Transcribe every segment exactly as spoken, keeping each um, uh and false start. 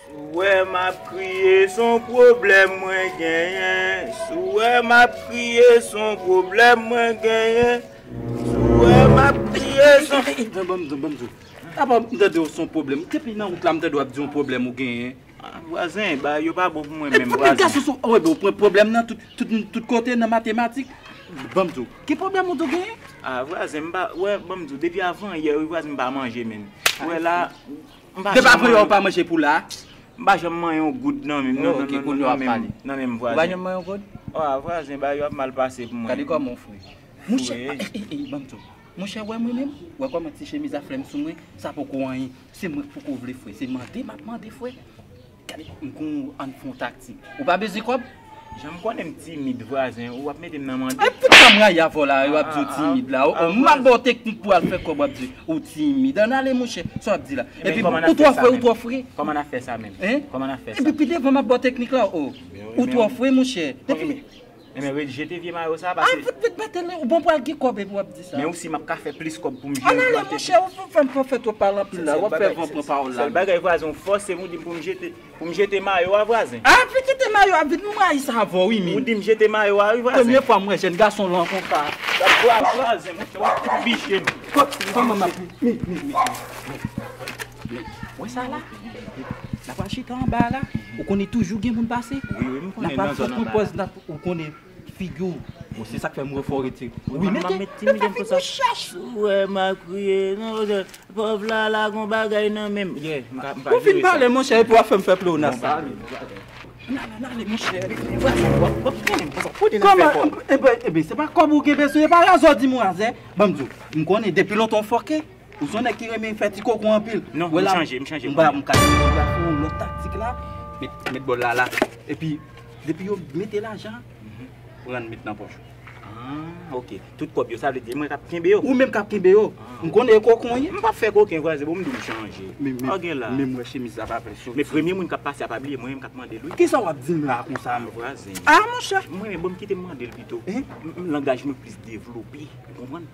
Si w wè m ap kriye, s on pwoblèm mwen genyen. Si w wè m ap kriye, s on pwoblèm mwen genyen. Si w wè m ap kriye, s on... Ey, ey, ey, ban m di w, ban m di w. Apa m tande w s on pwoblèm? Depi nan wout la, m tande w ap di yon pwoblèm ou genyen. Ah, vwazen, bagay yo pa bon pou mwen menm, vwazen. Gason, s on, oh, bon, pran pwoblèm nan tout, tout, tout kote nan matematik. Ban m di w, ki pwoblèm ou tou genyen? Ah, vwazen, m pa, wè, ban m di w, depi avan yè, wi, vwazen, m pa manje, menm. Wè la, m pa janm manje. Depi avan yè, ou pa manje pou la? M pa janm manje yon goud nan menm, nan, nan, nan, nan, nan menm, nan menm vwazen. Ou pa janm manje yon goud? Ah, vwazen, bagay yo ap mal pase pou mwen. Gade kòman w fre. Monchè, ey, ey, ey, ban m di w. Monchè, wè mwen menm, wè kòman ti chemiz a flèm sou mwen, sa poko anyen. Se mwen k poko vle, frè. Se mande m ap mande, frè. Gade, m gon, ann fè yon taktik. Ou pa bezwen kòb? Jan m konnen m timid, vwazen, ou ap mete m nan mande? Ay, fout kanmraye avè w la, w ap di w timid la. M ap ba w teknik pou w al fè kòb, w ap di ou timid. Ann ale, monchè, sa w ap di la. Epi, ou twò fre, ou twò fre. Kòman n ap fè sa menm? Hein? Kòman n ap fè sa? Epi, pi devan, m ap ba w teknik la, o. Ou twò fre, monchè. Depi Enben, ret jete vye mayo sa, pase. Ah, vit, vit, mete l, ou bon pral gen kòb epi w ap di sa. Men ou si m ap ka fè plis kòb pou m jere. Ann ale, monchè, ou fè m fè twòp pale anpil la, w ap fè van pran pawòl la. Sèl bagay, vwazen, ou fòse m, ou di m pou m jete, pou m jete mayo a, vwazen. Ah, vit jete mayo a, vit, m rayi sa avè w, wi, men. Ou di m jete mayo a, wi, vwazen. Premye fwa m wè jèn gason lan konsa. Vwazen, monchè, w ap oblije m. Kòman m ap, men, men, men, men. Wè sa la? N ap al chita anba la. Ou konnen toujou gen moun pase. Wi, wi, m konnen nan zòn anba la. N ap al fè pran pòz, n ap, ou konnen figi w. Bon, se sa k fè m wè fò w retire. Wi, mete, mete figi w chèch. Ou wè m ap kriye, non, pòv la, la gon bagay nan men m. Yeah, m pa, m pa jere sa. Ou fin pale, monchè, epi w ap fè m fè pleonas sa. N ale, n ale, monchè. Kòman? Enben, enben, se pa kòb ou gen bezwen, e pa razè w di m razè. Ban m di w, m konnen depi lontan w fòke. Ou se yon nèg ki renmen fè ti koko anpil. Non, m chanje, m chanje. M pa, m ka, m ka fè yon lòt taktik la. Met, met bòl la la. Epi, depi yo mete lajan, pran met nan pòch ou. Ah, ok. Tout kòb yo, sa vle di mwen k ap kenbe yo? Ou menm k ap kenbe yo. M konnen e koken w ye. M p ap fè koken, vwazen, bon, m di w m chanje. Men, men, men m wè chemiz la pa vle soti. Men premye moun k ap pase a pa bliye, mwen menm k ap mande l, wi. Kisa w ap di m la konsa, men? Vwazen. Ah, monchè. Mwen menm, bon, m kite m mande l pito. M, m, langaj mwen plis devlope, ou konprann?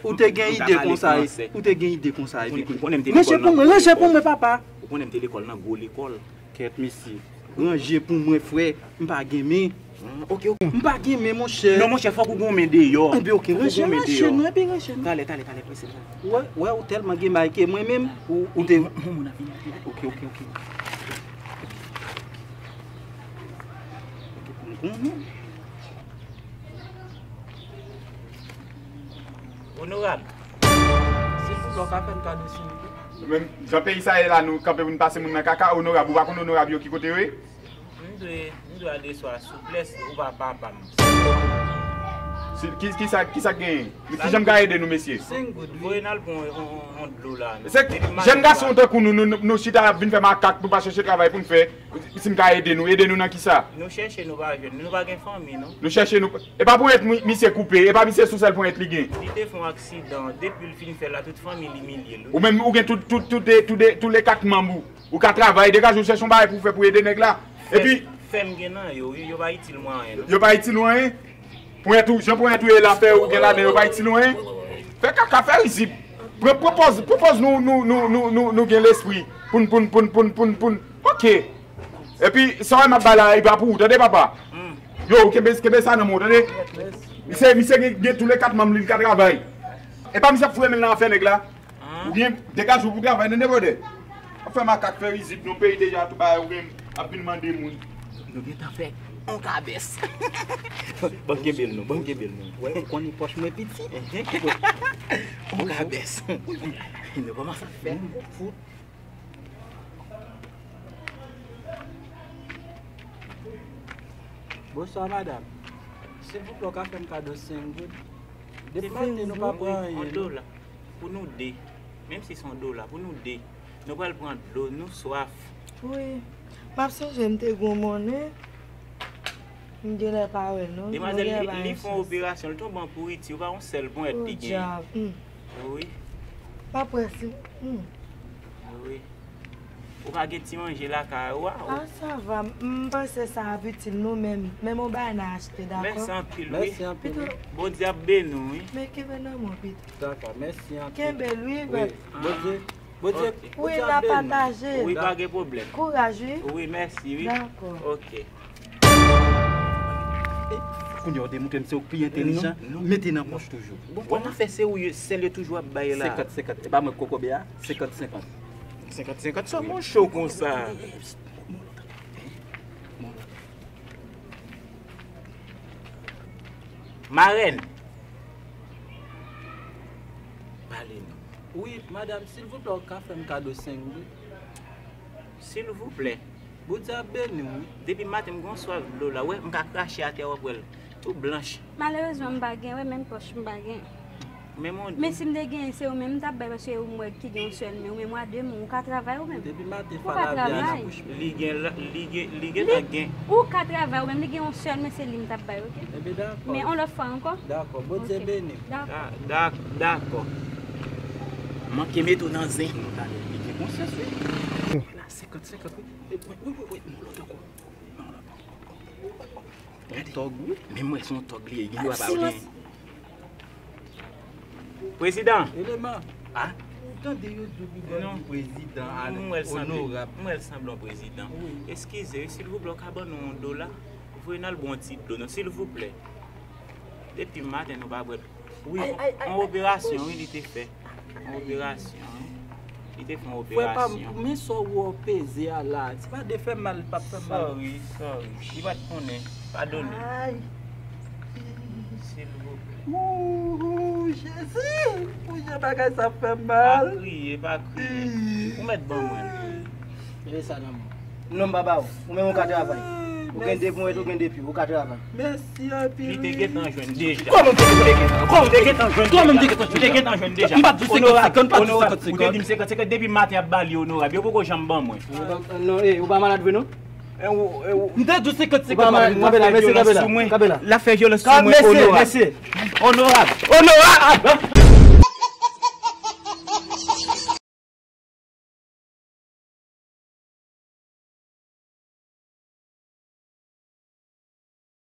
Ou te gen ide konsa, ou te gen ide konsa, epi. Ranje pou mwen, ranje pou mwen, papa. Ou konnen m te lekòl nan gwo lekòl. Kèt, mesye. Ranje pou mwen, frè. M pa gen men. Ah, ok, ok. M pa gen men, monchè. Non, monchè, fòk ou gon men deyò. Enben, ok, ranje, ranje nou, epi ranje nou. Talè, talè, talè, prese, talè. Wè, wè, ou tèlman gen may ke mwen menm, ou, ou te. Yon moun ap vini, ap vini. Ok, ok, ok. Onorab, silvouplè, w ka fè m kado senk goud? Men, jan peyi sa ye la, nou kanpe pou n pase moun nan kaka, onorab, ou pa konn onorab yo ki kote yo ye? M dwe, m dwe adrese w a souplès, ou pa papa m. Si, ki, ki sa, ki sa k genyen? Men ki jan m ka ede nou, mesye? Senk goud, wi. Voye n al pran yon, yon, yon dlo la, non. Se jèn gason tankou nou, nou, nou, nou chita ap vin fè makak, nou pa chèche travay pou n fè. Si m ka ede nou, ede nou nan kisa? Nou chèche, nou pa jwenn. Nou pa gen fanmi, non. Nou chèche, nou, e pa ponyèt mi-, misye koupe, e pa misye sou sèl ponyèt li gen. Li te fè yon aksidan, depi l fin fè l la, tout fanmi l imilye l, wi. Ou menm, ou gen tout, tout, tout, tout, tout, tout le kat manm ou. Ou ka travay, degaje w chèche yon bagay pou w fè pou ede nèg la. Epi. Fè m gen nan yo, wi, yo pa itil mwen anyen, non. Yo pa itil ou anyen? Ponyèt ou, jan ponyèt ou ye la, fè ou gen ladan, yo pa itil ou anyen? Fè kaka, fè rizib. Pran, pran pòz, pran pòz nou, nou, nou gen lespri. Pou n, pou n, pou n, pou n, pou n, pou n. Ok. Epi, sa w wè m ap bay la, e pa pou ou, tande, papa? Yo, kenbe, kenbe sa nan men w, tande? Misye, misye gen, gen tou le kat manm li, li ka travay. E pa misye ap foure men l nan afè nèg la? Oubyen, degaje w pou travay, tande, brother? Ap fè makak, fè rizib, nan peyi deja, tout bagay, ou menm, ap vin mande moun. Nou gentan fè on kabès. Ban m kenbe l non, ban m kenbe l non. Wè, ou konnen pòch mwen piti. On kabès. Nou kòmanse ap fè. Bonswa, madanm. Silvouplè, w ka fè m kado senk goud? Depi maten, nou pa pran anyen, non. Pou nou de. Menm si se yon dola, pou nou de. Nou pral pran dlo, nou swaf. Wi. M ap sonje m te gen yon monnen. M genlè pa wè l non. Demwazèl, li, li fè yon operasyon, li tonbe an pouriti, ou pa yon sèl ponyèt li genyen. O dyab. Wi. M ap wè si. Wi. Ou ka gen ti manje lakay ou a. Ah, sa va. M, m panse sa ap itil nou menm. Menm yon bagay n a achte, dakò? Mèsi anpil, wi. Mèsi anpil, wi. Bondye ap beni w, wi. Men kenbe nan men w, Pito. Dakò, mèsi anpil. Kenbe l, wi, wi. Bondye. Bondye, Wi, Bondye n a ap beni. Pataje. Wi, pa gen pwoblèm. Kouraj, wi. Wi, mèsi, wi. Dakò. Ok. Kounye a, w demontre m se ou k pi entèlijan. Non, non. Mete nan pòch toujou. Bon, kòman fè se ou yo, sèl yo toujou ap bay la? Senkant senkant. E pa mwen k kokobe a? Senkant senkant. Senkant senkant, sa mwen cho konsa. Marèn. Pale non. Wi, madanm, silvouplè, ou ka fè m kado senk goud? Silvouplè. Bondye ap beni w, wi. Depi maten, m gen yon swaf dlo la. Wè, m ka krache atè, w ap wè l tou blanch. Malerezman, m pa gen, wè, menm pòch m pa gen. Men mon Men si m te genyen, se ou menm m t ap bay, paske ou m wè ki gen yon sèl men, ou menm w a de men, ou ka travay ou menm. Depi maten, Ou ka Falavi a nan travay. bouch mwen. Li gen, la- li gen, li gen Li- tan gen. Ou ka travay ou menm, li gen yon sèl men, se li m t ap bay, ok? Ebyen, dakò. Men yon lòt fwa ankò. Dakò, Bondye Ok. beni w. Dakò. Da- da- Dakò. Manke mete w nan zen. Li gen konsyans, wi. La, senkant senkant, wi. Wi, wi, wi, wi, yon lòt ankò. Yon tòg, wi. Menm mwen, se yon tòg li ye. Gen dwa pa gen. Prezidan. Eleman. Ah? Ou tande yo di w Non. di prezidan a M wè l sanble, onorab. M wè l sanble yon prezidan. Wi. Eskize, wi, silvouplè, w ka ban nou yon dola? Voye n al bwè yon ti dlo, non, silvouplè. Depi maten, nou pa bwè dlo. Wi, Ay, ay, ay, yon ay. operasyon, wi, li te fè. Yon operasyon, wi. Li te fè yon Frè pa m, operasyon. men sa w wè w peze a la, se pa de fè mal, l p ap fè mal. Sorry, sorry. Li pa t konnen. Padone. Ay. Silvouplè. Ooh, Jezi! Pou jan bagay sa fè m Pa mal. kriye, pa kriye. Ou mèt ban mwen l. Leve sa nan men w. Non, m pa ba w. Ou menm ou ka travay. Ou gen de ponyèt, ou gen de pye, ou ka travay. Mèsi anpil. Li te gentan jwenn deja. Kòman m te gentan jwenn? Kòman m te gentan jwenn? Kòman m te gentan jwenn? Li te gentan jwenn deja. M pa t di w senkant senkant, m pa t di w senkant senkant. Ou te di m senkant senkant depi maten ap ba li onorab. Yo poko janm ban mwen. Ou pa- Non, eh, ou pa malad vre non? M te di w senkant senkant, kanpe la, mesye, kanpe la, kanpe la. L ap fè vyolans sou mwen, onorab. Onorab. Onorab.